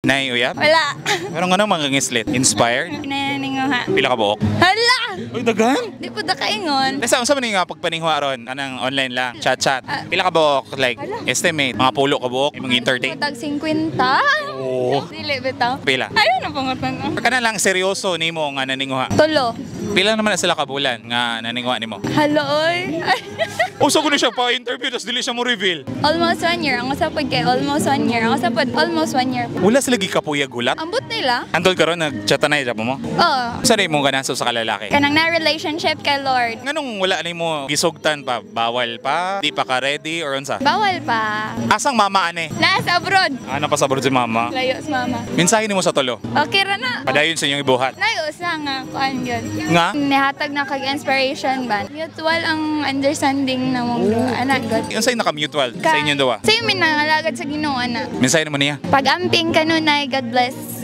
Nay uyab? Wala. Pero ngano mga ngislit? Inspired? Naninguha. Pila ka buok? Hala! Uy, daghan. Di po da kaingon. Nasa unsa man ni nga pagpaninguha ron? Anang online lang, chat chat. Ah. Pila ka buok? Like estimate, mga pulo ka buok imong entertain. Tag 50. Oo. Dili bitaw. Pila? Ayaw na pangutan. Kana lang seryoso nimo nga naninguha. Tulo. Pila naman na sila ka bulan nga naninguha nimo? Halo oy. Usa ko ni siya pa interview tas dili siya mo reveal. Almost one year. Ang usa pod kay almost one year. Ang usa pod almost one year. Wala sila gikapuyag gulat. Ambot nila. Antol karon nagchat na jud mo. Oo. Sa mo ganahan sa kalalaki? Kanang na relationship kay Lord. Nganong wala nimo gisugtan pa? Bawal pa? Di pa ka ready or unsa? Bawal pa. Asang mama ane? Nasa abroad. Ano pa sa abroad si mama? Layo sa mama. Mensahe nimo sa tulo. Okay ra na. Padayon sa inyong ibuhat. Layo sa nga kuan yun. Nga? Nihatag na kag inspiration ba. Mutual ang understanding na mong duha. Anak god. Unsay naka-mutual sa inyong duwa? Same min nangalagad sa Ginoo ana. Mensahe nimo niya. Pag-amping kanunay, God bless.